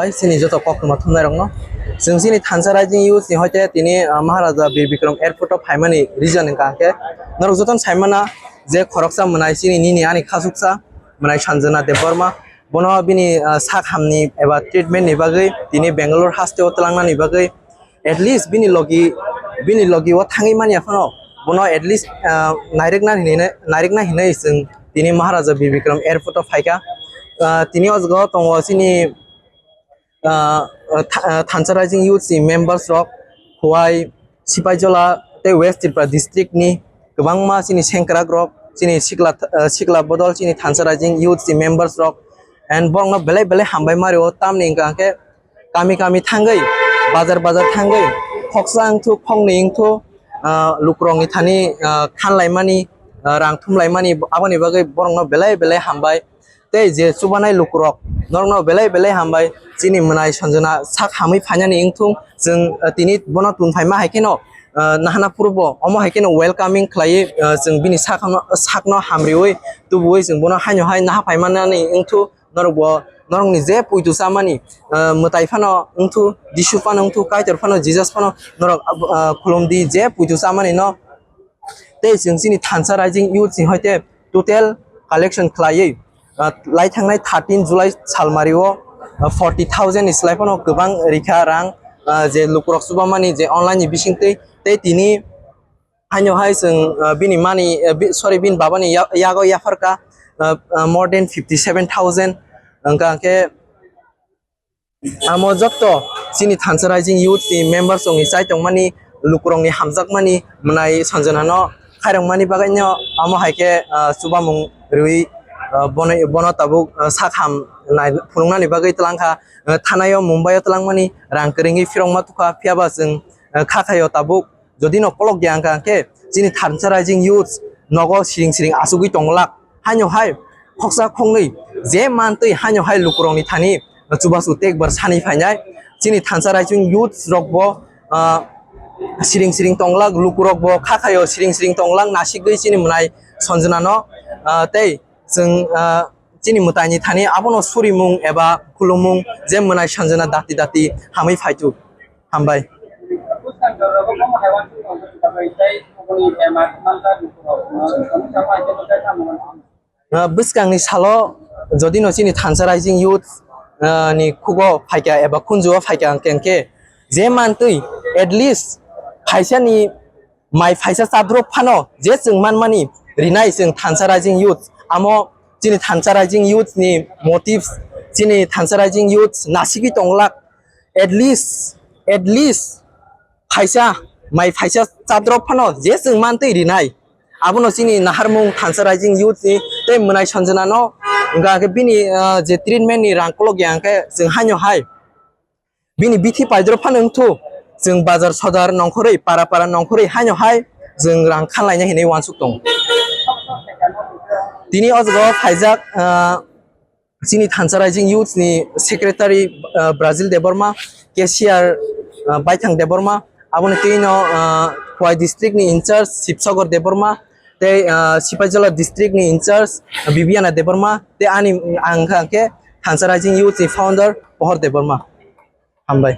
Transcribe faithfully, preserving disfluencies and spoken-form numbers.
Hai chini joto koktwma thumnairokno. Chwng chini Thansa Rising Youth ni hoite tini, ah, Maharaja Bir Bikram Airport o phaimani reason wngkha hwnkhe norok jotono saimana je khoroksa mwnai chini nini ani khasuksa mwnai Sanjana Debbarma. Bono bini, ah, sak hamni eba treatment ni bagwi tini Bangalore haste o twlangnani bagwi at least bini logi, bini logi o thangwi manya phano bono at least, ah, nairwkna hinwi, nairwkna hinwi chwng tini Maharaja Bir Bikram Airport o phaikha. Ah, tini o jaga o tongo chini, ah, Tha-, ah, Thansa Rising Youth ni members rok, Khowai, Sipaijola tei West Tripura district ni kwbangma chini sengkrak rok, chini sikla, ah, sikla bodol chini Thansa Rising Youth ni members rok, and borokno belai belai hambai mario, tamni hwnkha khe kami kami thangwi, bazar bazar thangwi, khoksa wngthu, khoknwi wngthu, ah, lukurokni thani, ah, khanlaimani, ah, rang thumlaimani, aboni bagwi borokno belai belai hambai. Tei je chubanai lukurok, norokno belai belai hambai, chini mwnai Sanjana sak hamwi phainani wngthung, chwng, ah, tini bono tun phaima hai kheno, ah, nahana phurubo omo hai kheno welcoming khlaiwi, ah, chwng bini sakno, sakno hamriwi tubuwi chwng bono haino hai naha phaimanani wngthu. Norok bo norokni je puitu chamani, ah, mwtai phano wngthu, Jisu phano wngthu, Kaitor phano, Jesus phano norok, ah, khulumdi je puitu chamani no. Tei chwng chini Thansa Rising Youth ni hoite total collection khlaiwi, ah, lai thangnai thirteen July salmari o, ah, forty thousand ni slai phano kwbang rikha rang, ah, je lukurok chubamani je online ni bisingtwi tei tini haino hai chwng, ah, bini mani, ah, bi-, sorry, bini babani ya-, yago yapharkha, ah, ah, more than fifty seven thousand. Hwnkha khe amo jotto chini Thansa Rising Youth ni members rokni chai tongmani, lukurokni hamjakmani mwnai Sanjana no khairokmani bagwi no amo hai khe, ah, chubamung rwi, ah, bono, bono tabuk, ah, sakham nai phunuknani bagwi twlangkha. Ah, thanai o Mumbai o twlangmani rang kwrwngwi phirokma tukha, phiyaba chwng, ah, kha khaio tabuk. Jodi no kolok ya hwnkha khe chini Thansa Rising Youth nogo siring siring achugwi tonglak. Haino hai khoksa khoknwi je mantwi haino hai lukurokni thani chubachu tekbar sani phainai. Chini Thansa Rising Youth rok bo, ah, siring siring tonglak, lukurok bo kha khaio siring siring tonglak, nasigwi chini mwnai Sanjana no, ah, tei chwng, ah, chini mwtaini thani abono surimung eba khulumung je mwnai Sanjana dati dati hamwi phaitu. Hambai. Ah, bwskangni salo jodi no chini Thansa Rising Youth, ah, ni khugo phaikha eba khunjuo phaikha hwnkhe je mantwi at least phaisani mai phaisa chadrop phano je chwng manmani rinai chwng Thansa Rising Youth, amo chini Thansa Rising Youth ni motives, chini Thansa Rising Youth nasigwi tonglak, at least, at least phaisa, mai phaisa chadrop phano je chwng mantwi rinai. Abono chini naharmung Thansa Rising Youth ni tei mwnai Sanjana no hwnkha khe bini, ah, je treatment ni rang kolok ya hwnkhe chwng haino hai bini bithi paidrop phano wngthu, chwng bazar sodar nongkhorwi, para para nongkhorwi haino hai chwng rang khanlaina hinwi uansuk tongo. Tini o jaga o phaijak, ah, chini Thansa Rising Youth ni secretary, ah, Brazil Debbarma, cashier, ah, Baithang Debbarma, aboni twi no, ah, Khowai district ni in charge Sibsagor Debbarma, tei, ah, Sipaijala district ni in charge, ah, Bibiana Debbarma, tei ani ang kha khe Thansa Rising Youth ni founder Pohor Debbarma. Hambai.